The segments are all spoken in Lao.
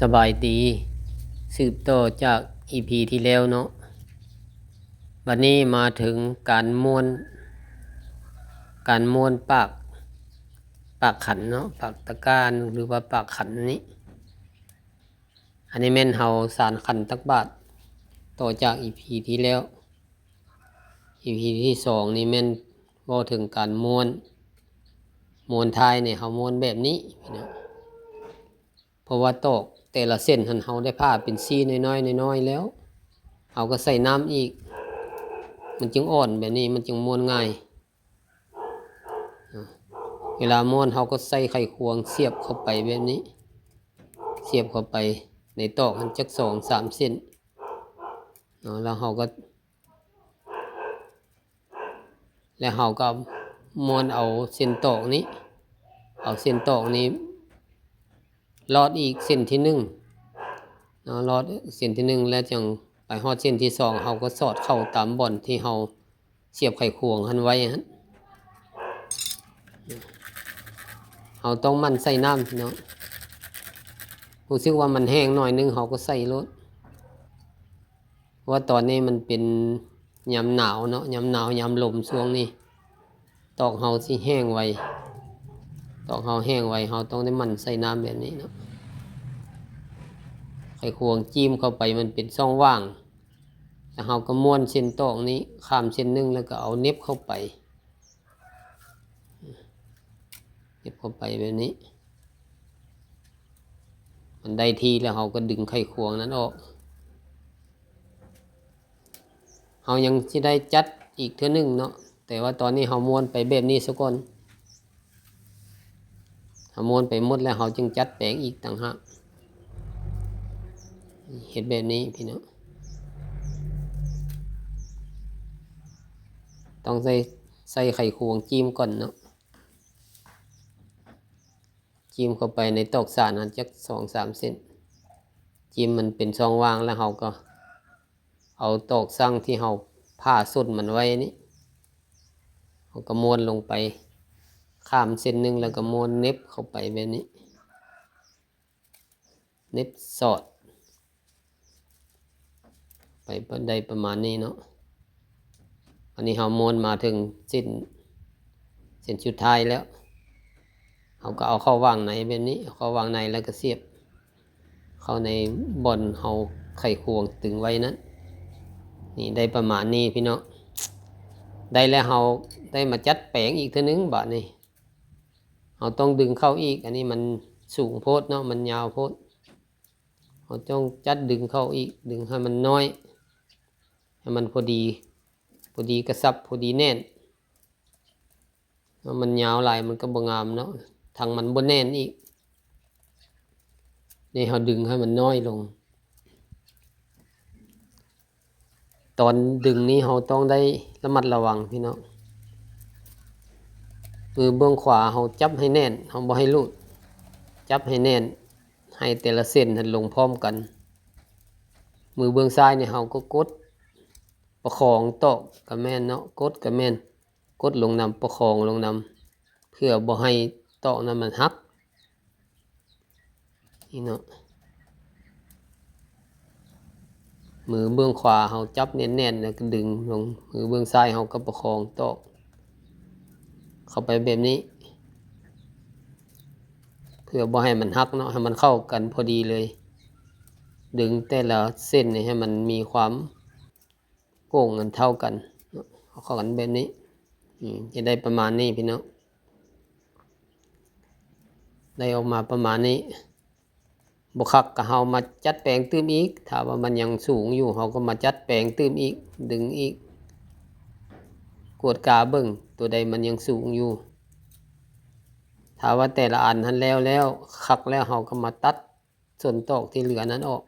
ສະບາຍດີ ສືບຕໍ່ຈາກອີພີທີ່ແລ້ວເນາະ. ບັດນີ້ມາເຖິງການມ້ວນ ການມ້ວນປາກ ປາກຂັນເນາະ, ປາກຕະກ້າ ຫຼືວ່າປາກຂັນນີ້. ອັນນີ້ແມ່ນເຮົາສານຂັນຕັກບາດ ຕໍ່ຈາກອີພີທີ່ແລ້ວ. ອີພີທີ່ສອງນີ້ແມ່ນເວົ້າເຖິງການມ້ວນ, ມ້ວນທ້າຍນີ້ເຮົາມ້ວນແບບນີ້ພີ່ນ້ອງ. ເພາະວ່າຕອກແຕ່ລະເສັ້ນຫັ້ນ ເຮົາໄດ້ຜ່າເປັນຊີ້ນ້ອຍໆ ນ້ອຍໆແລ້ວ ເຮົາກໍໃສ່ນ້ຳອີກ ມັນຈຶ່ງອ່ອນແບບນີ້ ມັນຈຶ່ງມ້ວນງ່າຍ. ເວລາມ້ວນເຮົາກໍໃສ່ໄຂຄວງສຽບເຂົ້າໄປແບບນີ້ ສຽບເຂົ້າໄປໃນຕອກຫັ້ນຈັກສອງສາມເສັ້ນເນາະ ແລ້ວເຮົາກໍ ແລ້ວເຮົາກໍມ້ວນເອົາເສັ້ນຕອກນີ້ ເອົາເສັ້ນຕອກນີ້ລອດອີກເສັ້ນທີໜຶ່ງເນາະ, ລອດເສັ້ນທີໜຶ່ງ ແລ້ວຈັ່ງໄປຮອດເສັ້ນທີສອງ ເຮົາກໍສອດເຂົ້າຕາມບ່ອນທີ່ເຮົາສຽບໄຂຄວງຫັ້ນໄວ້ຫັ້ນ. ເຮົາຕ້ອງໝັ່ນໃສ່ນ້ຳເນາະ, ຮູ້ສຶກວ່າມັນແຫ້ງໜ້ອຍໜຶ່ງ ເຮົາກໍໃສ່ໂລດ. ເພາະວ່າຕອນນີ້ມັນເປັນຍາມໜາວເນາະ, ຍາມໜາວ ຍາມລົມຊ່ວງນີ້ ຕອກເຮົາຊິແຫ້ງໄວ, ຕອກເຮົາແຫ້ງໄວ ເຮົາຕ້ອງໄດ້ໝັ່ນໃສ່ນ້ຳແບບນີ້ເນາະ. ໄຂຄວງຈີ້ມເຂົ້າໄປ ມັນເປັນຊ່ອງວ່າງ ແລ້ວເຮົາກໍມ້ວນເສັ້ນຕອກນີ້ຂ້າມເສັ້ນໜຶ່ງ ແລ້ວກໍເອົາເໜັບເຂົ້າໄປ. ເກັບເຂົ້າໄປແບບນີ້ ມັນໄດ້ທີ່ແລ້ວ ເຮົາກໍດຶງໄຂຄວງນັ້ນອອກ. ເຮົາຍັງຊິໄດ້ຈັດອີກເທື່ອໜຶ່ງເນາະ, ແຕ່ວ່າຕອນນີ້ເຮົາມ້ວນໄປແບບນີ້ຊະກ່ອນ. ເຮົາມ້ວນໄປໝົດແລ້ວ ເຮົາຈຶ່ງຈັດແປງອີກຕ່າງຫາກ. ເຮັດແບບນີ້ພີ່ນ້ອງ, ຕ້ອງໃສ່ ໃສ່ໄຂຄວງຈີ້ມກ່ອນເນາະ. ຈີ້ມເຂົ້າໄປໃນຕອກສານຫັ້ນຈັກສອງສາມເສັ້ນ, ຈີ້ມມັນເປັນຊ່ອງວ່າງ ແລ້ວເຮົາກໍເອົາຕອກສັງທີ່ເຮົາຜ່າສົ້ນມັນໄວ້ນີ້ ເຮົາກໍມ້ວນລົງໄປຂ້າມເສັ້ນໜຶ່ງ ແລ້ວກໍມ້ວນເໜັບເຂົ້າໄປແບບນີ້. ເໜັບສອດໄປໄດ້ປະມານນີ້ເນາະ. ອັນນີ້ເຮົາມ້ວນມາເຖິງເສັ້ນ ເສັ້ນສຸດທ້າຍແລ້ວ, ເຮົາກໍເອົາເຂົ້າວາງໃນແບບນີ້, ເອົາເຂົ້າວາງໃນແລ້ວກໍສຽບເຂົ້າໃນບ່ອນເຮົາໄຂຄວງຕຶງໄວ້ນັ້ນ. ນີ້ໄດ້ປະມານນີ້ພີ່ນ້ອງ, ໄດ້ແລ້ວເຮົາໄດ້ມາຈັດແປງອີກເທື່ອໜຶ່ງບາດນີ້. ເຮົາຕ້ອງດຶງເຂົ້າອີກ, ອັນນີ້ມັນສູງໂພດເນາະ, ມັນຍາວໂພດ. ເຮົາຕ້ອງຈັດດຶງເຂົ້າອີກ, ດຶງໃຫ້ມັນນ້ອຍ, ໃຫ້ມັນພໍດີ, ພໍດີກະຊັບ, ພໍດີແໜ້ນ. ຖ້າມັນຍາວຫຼາຍມັນກໍບໍ່ງາມເນາະ, ທັງມັນບໍ່ແໜ້ນອີກ. ນີ້ເຮົາດຶງໃຫ້ມັນນ້ອຍລົງ. ຕອນດຶງນີ້ເຮົາຕ້ອງໄດ້ລະມັດລະວັງພີ່ນ້ອງ. ມືເບື້ອງຂວາເຮົາຈັບໃຫ້ແໜ້ນ, ເຮົາບໍ່ໃຫ້ຫຼຸດ, ຈັບໃຫ້ແໜ້ນ, ໃຫ້ແຕ່ລະເສັ້ນຫັ້ນລົງພ້ອມກັນ. ມືເບື້ອງຊ້າຍນີ້ເຮົາກໍກົດປະຄອງຕອກກໍແມ່ນເນາະ, ກົດກໍແມ່ນ, ກົດລົງນຳ, ປະຄອງລົງນຳ, ເພື່ອບໍ່ໃຫ້ຕອກນັ້ນມັນຫັກ. ນີ້ເນາະ, ມືເບື້ອງຂວາເຮົາຈັບແໜ້ນໆ ແລ້ວກໍດຶງລົງ, ມືເບື້ອງຊ້າຍເຮົາກໍປະຄອງຕອກເຂົ້າໄປແບບນີ້ ເພື່ອບໍ່ໃຫ້ມັນຫັກເນາະ, ໃຫ້ມັນເຂົ້າກັນພໍດີເລີຍ. ດຶງແຕ່ລະເສັ້ນນີ້ໃຫ້ມັນມີຄວາມ ໂກ່ງກັນເທົ່າກັນເນາະ, ເອົາເຂົ້າກັນແບບນີ້. ອືມ ຈະໄດ້ປະມານນີ້ພີ່ນ້ອງ, ໄດ້ອອກມາປະມານນີ້. ບໍ່ຄັກກໍເຮົາມາຈັດແປງຕື່ມອີກ, ຖ້າວ່າມັນຍັງສູງຢູ່ ເຮົາກໍມາຈັດແປງຕື່ມອີກ, ດຶງອີກ, ກວດກາເບິ່ງ ຕົວໃດມັນຍັງສູງຢູ່. ຖ້າວ່າແຕ່ລະອັນຫັ້ນແລ້ວແລ້ວ ຄັກແລ້ວ ເຮົາກໍມາຕັດສົ້ນຕອກທີ່ເຫຼືອນັ້ນອອກ.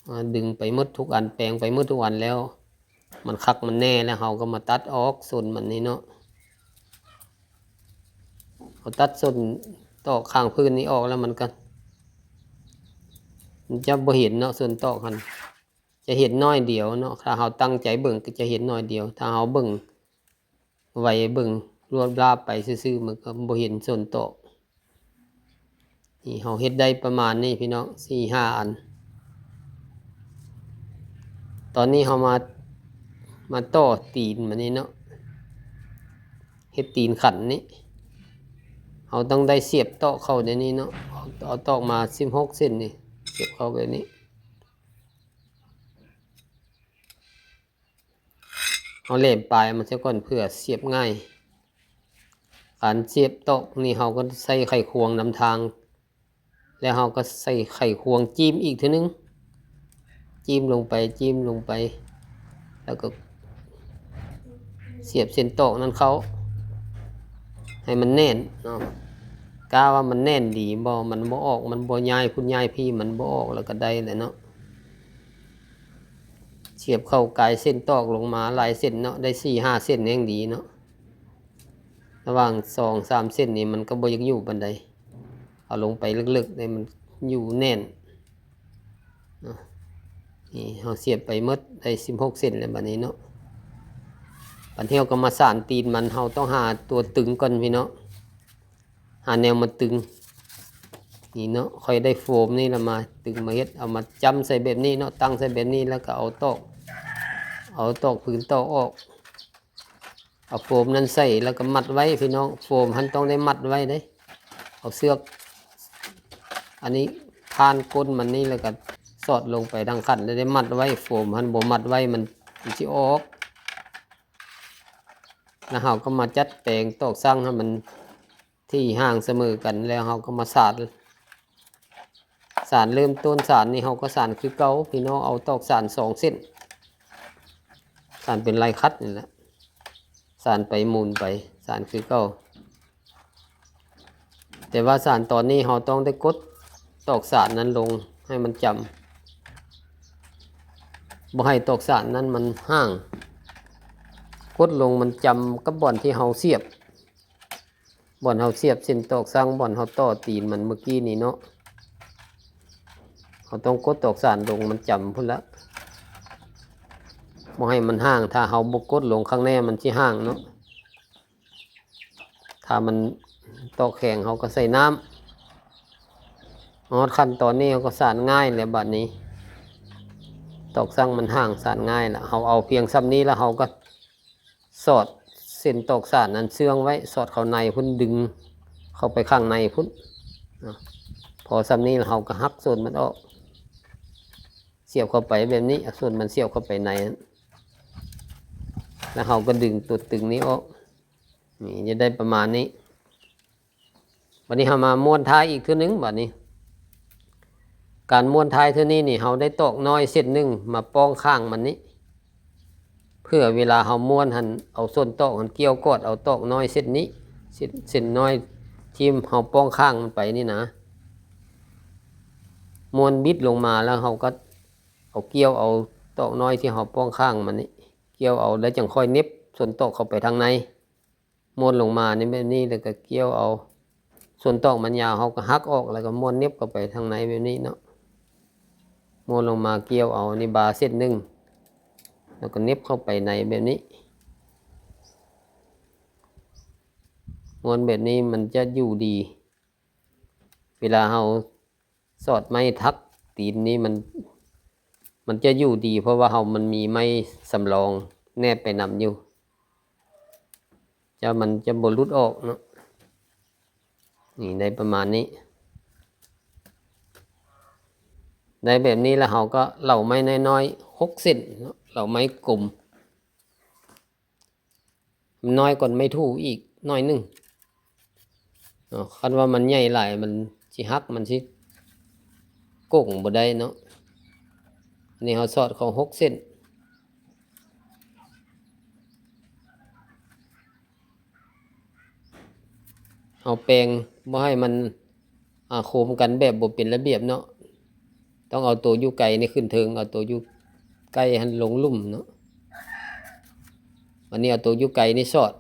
ອາ ດຶງໄປໝົດທຸກອັນ, ແປງໄປໝົດທຸກອັນແລ້ວ ມັນຄັກມັນແນ່ແລ້ວ ເຮົາກໍມາຕັດອອກສົ້ນມັນນີ້ເນາະ. ເຮົາຕັດສົ້ນຕອກຂ້າງພື້ນນີ້ອອກແລ້ວ ມັນກໍ ມັນຈະບໍ່ເຫັນເນາະ, ສົ້ນຕອກຫັ້ນຈະເຫັນໜ້ອຍດຽວເນາະ. ຖ້າເຮົາຕັ້ງໃຈເບິ່ງກໍຈະເຫັນໜ້ອຍດຽວ, ຖ້າເຮົາເບິ່ງ ໄວເບິ່ງລວບລາບໄປຊື່ໆ ມັນກໍບໍ່ເຫັນສົ້ນຕອກ. ນີ້ເຮົາເຮັດໄດ້ປະມານນີ້ພີ່ນ້ອງ ສີ່ຫ້າອັນ. ຕອນນີ້ເຮົາມາ ມາຕໍ່ຕີນມັນນີ້ເນາະ ເຮັດຕີນຂັນນີ້ ເຮົາຕ້ອງໄດ້ສຽບຕອກເຂົ້າໃນນີ້ເນາະ. ເອົາ ເອົາຕອກມາສິບຫົກເສັ້ນນີ້ ສຽບເຂົ້າແບບນີ້. ເຮົາແຫຼມປາຍມັນຊະກ່ອນເພື່ອສຽບງ່າຍ. ການສຽບຕອກນີ້ເຮົາກໍໃຊ້ໄຂຄວງນຳທາງ ແລ້ວເຮົາກໍໃຊ້ໄຂຄວງຈີ້ມອີກເທື່ອໜຶ່ງ ຈີ້ມລົງໄປ ຈີ້ມລົງໄປ ແລ້ວກໍສຽບເສັ້ນຕອກນັ້ນເຂົ້າໃຫ້ມັນແໜ້ນເນາະ. ກະວ່າມັນແໜ້ນດີບໍ່ ມັນບໍ່ອອກ ມັນບໍ່ຍ້າຍພຸ້ນຍ້າຍພີ້ ມັນບໍ່ອອກ ແລ້ວກໍໄດ້ແຫຼະເນາະ. ສຽບເຂົ້າກາຍເສັ້ນຕອກລົງມາຫຼາຍເສັ້ນເນາະ ໄດ້ສີ່ຫ້າເສັ້ນແຮ່ງດີເນາະ. ລະຫວ່າງສອງສາມເສັ້ນນີ້ມັນກໍບໍ່ຢາກຢູ່ປານໃດ ເອົາລົງໄປເລິກໆ ໃຫ້ມັນຢູ່ແໜ້ນເນາະ. ນີ້ເຮົາສຽບໄປໝົດໄດ້ສິບຫົກເສັ້ນແລ້ວບາດນີ້ເນາະ. ບາດນີ້ເຮົາກໍມາສານຕີນມັນ ເຮົາຕ້ອງຫາຕົວຕຶງກ່ອນພີ່ນ້ອງ ຫາແນວມາຕຶງ ນີ້ເນາະ. ຂ້ອຍໄດ້ໂຟມນີ້ລະມາຕຶງມາເຮັດ ເອົາມາຈ້ຳໃສ່ແບບນີ້ເນາະ ຕັ້ງໃສ່ແບບນີ້ ແລ້ວກໍເອົາຕອກ ເອົາຕອກພື້ນຕອກອອກ ເອົາໂຟມນັ້ນໃສ່ ແລ້ວກໍມັດໄວ້ພີ່ນ້ອງ. ໂຟມຫັ້ນຕ້ອງໄດ້ມັດໄວ້ເດ້ ເອົາເຊືອກອັນນີ້ຜ່ານກົ້ນມັນນີ້ ແລ້ວກໍສອດລົງໄປທາງຂັ້ນ ແລ້ວໄດ້ມັດໄວ້. ໂຟມຫັ້ນບໍ່ມັດໄວ້ມັນ ມັນຊິອອກ. ແລ້ວເຮົາກໍມາຈັດແປງຕອກສັງໃຫ້ມັນ ທີ່ຫ່າງສະເໝີກັນ ແລ້ວເຮົາກໍມາສານ ສານເລີ່ມຕົ້ນສານນີ້ ເຮົາກໍສານຄືເກົ່າພີ່ນ້ອງ ເອົາຕອກສານສອງເສັ້ນ ສານເປັນລາຍຂັດນີ້ແຫຼະ ສານໄປໝູນໄປ ສານຄືເກົ່າ. ແຕ່ວ່າສານຕອນນີ້ເຮົາຕ້ອງໄດ້ກົດຕອກສານນັ້ນລົງໃຫ້ມັນຈຳ ບໍ່ໃຫ້ຕອກສານນັ້ນມັນຫ່າງ ກົດລົງມັນຈຳກັບບ່ອນທີ່ເຮົາສຽບ ບ່ອນເຮົາສຽບເສັ້ນຕອກສັງ ບ່ອນເຮົາຕໍ່ຕີນມັນເມື່ອກີ້ນີ້ເນາະ. ເຮົາຕ້ອງກົດຕອກສານລົງມັນຈຳພຸ້ນລະ ບໍ່ໃຫ້ມັນຫ່າງ. ຖ້າເຮົາບໍ່ກົດລົງຂ້າງໃນມັນຊິຫ່າງເນາະ ຖ້າມັນຕອກແຂງເຮົາກໍໃສ່ນ້ຳ. ຮອດຂັ້ນຕອນນີ້ເຮົາກໍສານງ່າຍແລ້ວບາດນີ້ ຕອກສັງມັນຫ່າງສານງ່າຍລະ. ເຮົາເອົາພຽງຊ່ຳນີ້ລະເຮົາກໍ ສອດເສັ້ນຕອກສານນັ້ນເຊື່ອງໄວ້ ສອດເຂົ້າໃນພຸ້ນ ດຶງເຂົ້າໄປຂ້າງໃນພຸ້ນເນາະ. ພໍຊ່ຳນີ້ລະເຮົາກໍຫັກສ່ວນມັນອອກ ສຽບເຂົ້າໄປແບບນີ້ ເອົາສ່ວນມັນສຽບເຂົ້າໄປໃນ ແລ້ວເຮົາກໍດຶງຕົວຕຶງນີ້ອອກ. ນີ້ຈະໄດ້ປະມານນີ້. ບາດນີ້ເຮົາມາມ້ວນທ້າຍອີກເທື່ອໜຶ່ງ. ບາດນີ້ການມ້ວນທ້າຍເທື່ອນີ້ນີ້ ເຮົາໄດ້ຕອກນ້ອຍເສັ້ນໜຶ່ງມາປ້ອງຂ້າງມັນນີ້ ເພື່ອເວລາເຮົາມ້ວນຫັ້ນ ເອົາສົ້ນຕອກຫັ້ນກ່ຽວກອດເອົາຕອກນ້ອຍເສັ້ນນີ້ ເສັ້ນ ເສັ້ນນ້ອຍທີ່ເຮົາປ້ອງຂ້າງມັນໄປນີ້ນະ ມ້ວນບິດລົງມາ ແລ້ວເຮົາກໍເອົາກ່ຽວເອົາຕອກນ້ອຍທີ່ເຮົາປ້ອງຂ້າງມັນນີ້ ກ່ຽວເອົາ ແລ້ວຈັ່ງຄ່ອຍເໜັບສົ້ນຕອກເຂົ້າໄປທາງໃນ. ມ້ວນລົງມານີ້ແບບນີ້ ແລ້ວກໍກ່ຽວເອົາ ສ່ວນຕອກມັນຍາວ ເຮົາກໍຫັກອອກ ແລ້ວກໍມ້ວນເໜັບເຂົ້າໄປທາງໃນແບບນີ້ເນາະ. ມ້ວນລົງມາກ່ຽວເອົານີ້ບາເສັ້ນໜຶ່ງ ແລ້ວກໍເໜັບເຂົ້າໄປໃນແບບນີ້. ມ້ວນແບບນີ້ມັນຈະຢູ່ດີ ເວລາເຮົາ ສອດໄມ້ຖັກຕີນນີ້ມັນ ມັນຈະຢູ່ດີ ເພາະວ່າເຮົາ ມັນມີໄມ້ສຳລອງແນບໄປນຳຢູ່ ຈະ ມັນຈະບໍ່ຫຼຸດອອກເນາະ. ນີ້ໄດ້ປະມານນີ້ ໄດ້ແບບນີ້ແລ້ວເຮົາກໍເຫຼົາໄມ້ນ້ອຍໆ ຫົກເສັ້ນເນາະ ເຫຼົາໄມ້ກົມ. ມັນນ້ອຍກວ່າໄມ້ຖູອີກໜ້ອຍໜຶ່ງເນາະ ຄັນວ່າມັນໃຫຍ່ຫຼາຍມັນຊິຫັກ ມັນຊິກົງບໍ່ໄດ້ເນາະ. ອັນນີ້ເຮົາສອດເຂົ້າຫົກເສັ້ນ ເຮົາແປງບໍ່ໃຫ້ມັນ ອາ ໂຄມກັນແບບບໍ່ເປັນລະບຽບເນາະ ຕ້ອງເອົາໂຕຢູ່ໄກນີ້ຂຶ້ນເທິງ ເອົາໂຕຢູ່ໃກ້ຫັ້ນລົງລຸ່ມເນາະ. ບາດນີ້ເອົາໂຕຢູ່ໄກນີ້ສອດ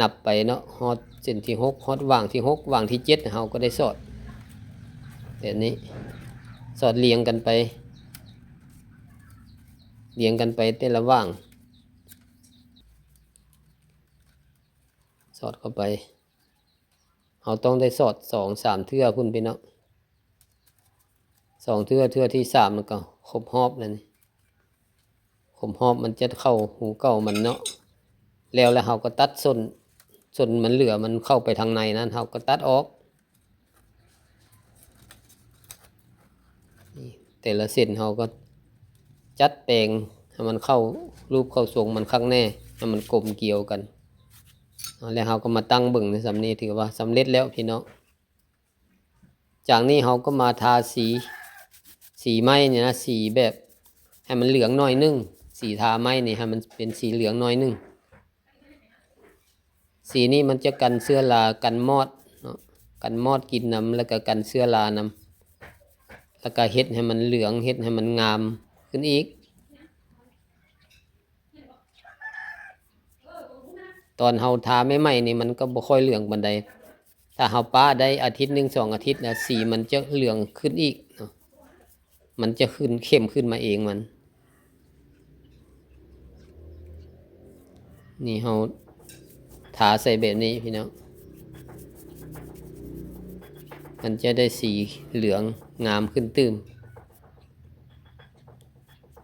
ນັບໄປເນາະ ຮອດເສັ້ນທີຫົກ ຮອດຫວ່າງທີຫົກ ຫວ່າງທີເຈັດ ເຮົາກໍໄດ້ສອດແບບນີ້ ສອດລຽງກັນໄປ ລຽງກັນໄປແຕ່ລະຫວ່າງ ສອດເຂົ້າໄປ. ເຮົາຕ້ອງໄດ້ສອດສອງສາມເທື່ອພຸ້ນພີ່ນ້ອງ ສອງເທື່ອ ເທື່ອທີສາມມັນກໍຄົບຮອບແລ້ວນີ້ ຄົບຮອບມັນຈະເຂົ້າຮູເກົ່າມັນເນາະ ແລ້ວ ແລ້ວເຮົາກໍຕັດສົ້ນ ສົ້ນມັນເຫຼືອ ມັນເຂົ້າໄປທາງໃນນັ້ນ ເຮົາກໍຕັດອອກ. ນີ້ແຕ່ລະເສັ້ນເຮົາກໍຈັດແປງໃຫ້ມັນເຂົ້າຮູບເຂົ້າຊົງມັນຄັກແນ່ ໃຫ້ມັນກົມກຽວກັນ ແລ້ວເຮົາກໍມາຕັ້ງເບິ່ງໃນສ່ຳນີ້ ຖືວ່າສຳເລັດແລ້ວພີ່ນ້ອງ. ຈາກນີ້ເຮົາກໍມາທາສີ ສີໄມ້ນີ້ນະ ສີແບບໃຫ້ມັນເຫຼືອງໜ້ອຍໜຶ່ງ ສີທາໄມ້ນີ້ໃຫ້ມັນເປັນສີເຫຼືອງໜ້ອຍໜຶ່ງ. ສີນີ້ມັນຈະກັນເຊື້ອລາ ກັນມອດເນາະ ກັນມອດກິນນຳ ແລ້ວກໍກັນເຊື້ອລານຳ ແລ້ວກໍເຮັດໃຫ້ມັນເຫຼືອງ ເຮັດໃຫ້ມັນງາມຂຶ້ນອີກ. ຕອນເຮົາທາໃໝ່ໆນີ້ມັນກໍບໍ່ຄ່ອຍເຫຼືອງປານໃດ ຖ້າເຮົາປະໄດ້ອາທິດໜຶ່ງສອງອາທິດນະ ສີມັນຈະເຫຼືອງຂຶ້ນອີກເນາະ ມັນຈະຂຶ້ນເຂັ້ມຂຶ້ນມາເອງມັນ. ນີ້ເຮົາທາໃສ່ແບບນີ້ພີ່ນ້ອງ ມັນຈະໄດ້ສີເຫຼືອງງາມຂຶ້ນຕື່ມ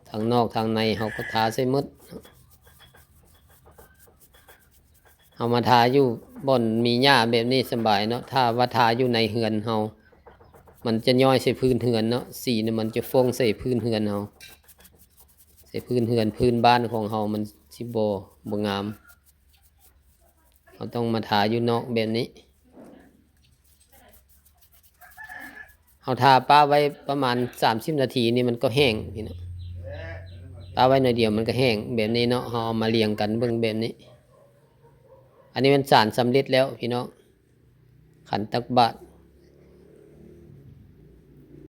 ທາງນອກທາງໃນເຮົາກໍທາໃສ່ໝົດ. ເຮົາມາທາຢູ່ບ່ອນມີຫຍ້າແບບນີ້ສະບາຍເນາະ ຖ້າວ່າທາຢູ່ໃນເຮືອນເຮົາ ມັນຈະຍ້ອຍໃສ່ພື້ນເຮືອນເນາະ ສີນີ້ມັນຈະຟົ້ງໃສ່ພື້ນເຮືອນເຮົາ ໃສ່ພື້ນເຮືອນພື້ນບ້ານຂອງເຮົາ ມັນຊິບໍ່ ບໍ່ງາມ. ເຮົາຕ້ອງມາທາຢູ່ນອກແບບນີ້ ເຮົາທາປະໄວ້ປະມານສາມສິບນາທີນີ້ມັນກໍແຫ້ງພີ່ນ້ອງ ປະໄວ້ໜ້ອຍດຽວມັນກໍແຫ້ງແບບນີ້ເນາະ. ເຮົາເອົາມາລຽງກັນເບິ່ງແບບນີ້ ອັນນີ້ແມ່ນສານສຳເລັດແລ້ວພີ່ນ້ອງ ຂັນຕັກບາດ